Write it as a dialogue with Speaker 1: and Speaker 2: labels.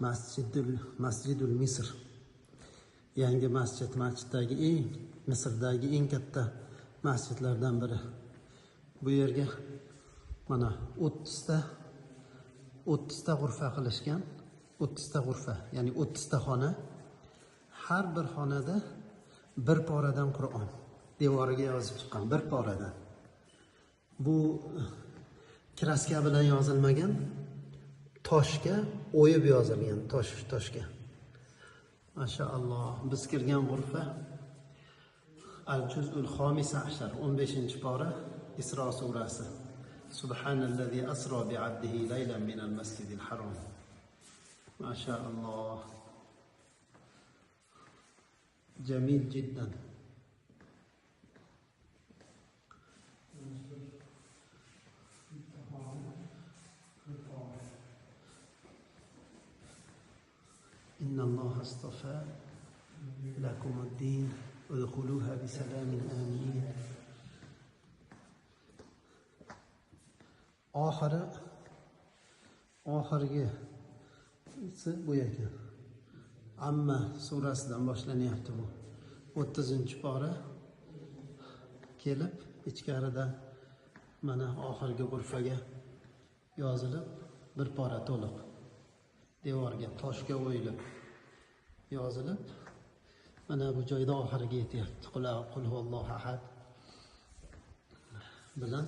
Speaker 1: Masjidul Misr. Yangi masjid, masjiddagi eng, Misrdagi eng katta masjidlardan biri. Bu yerga mana 30 ta g'urfa qilishgan. 30 ta g'urfa, ya'ni 30 ta xona. Har bir xonada bir poradan Qur'on devoriga yozib chiqqan, bir poradan. Bu kraska bilan yozilmagan, toshga o'yib yozilgan, toshga. Mashaalloh, biz kirgan g'urfa Al-Juz'ul Xomis ashar, 15-pora, Isro surasi. Subhanallazi asro bi 'abdihi laylan minal masjidil harom. Mashaalloh. Jamil jiddan. إن الله اصطفى لكم الدين ادخلوها بسلام آمنين. Oxirgisi bu ekan. Amma surasidan boshlanyapti bu. 30-pora kelib ichkarida mana oxirgi g'urfaga yozilib, bir pora to'liq devorga, toshga o'yilib yozilib, mana bu joyda oxiriga yetyapti. Qul huvallohu ahad bilan.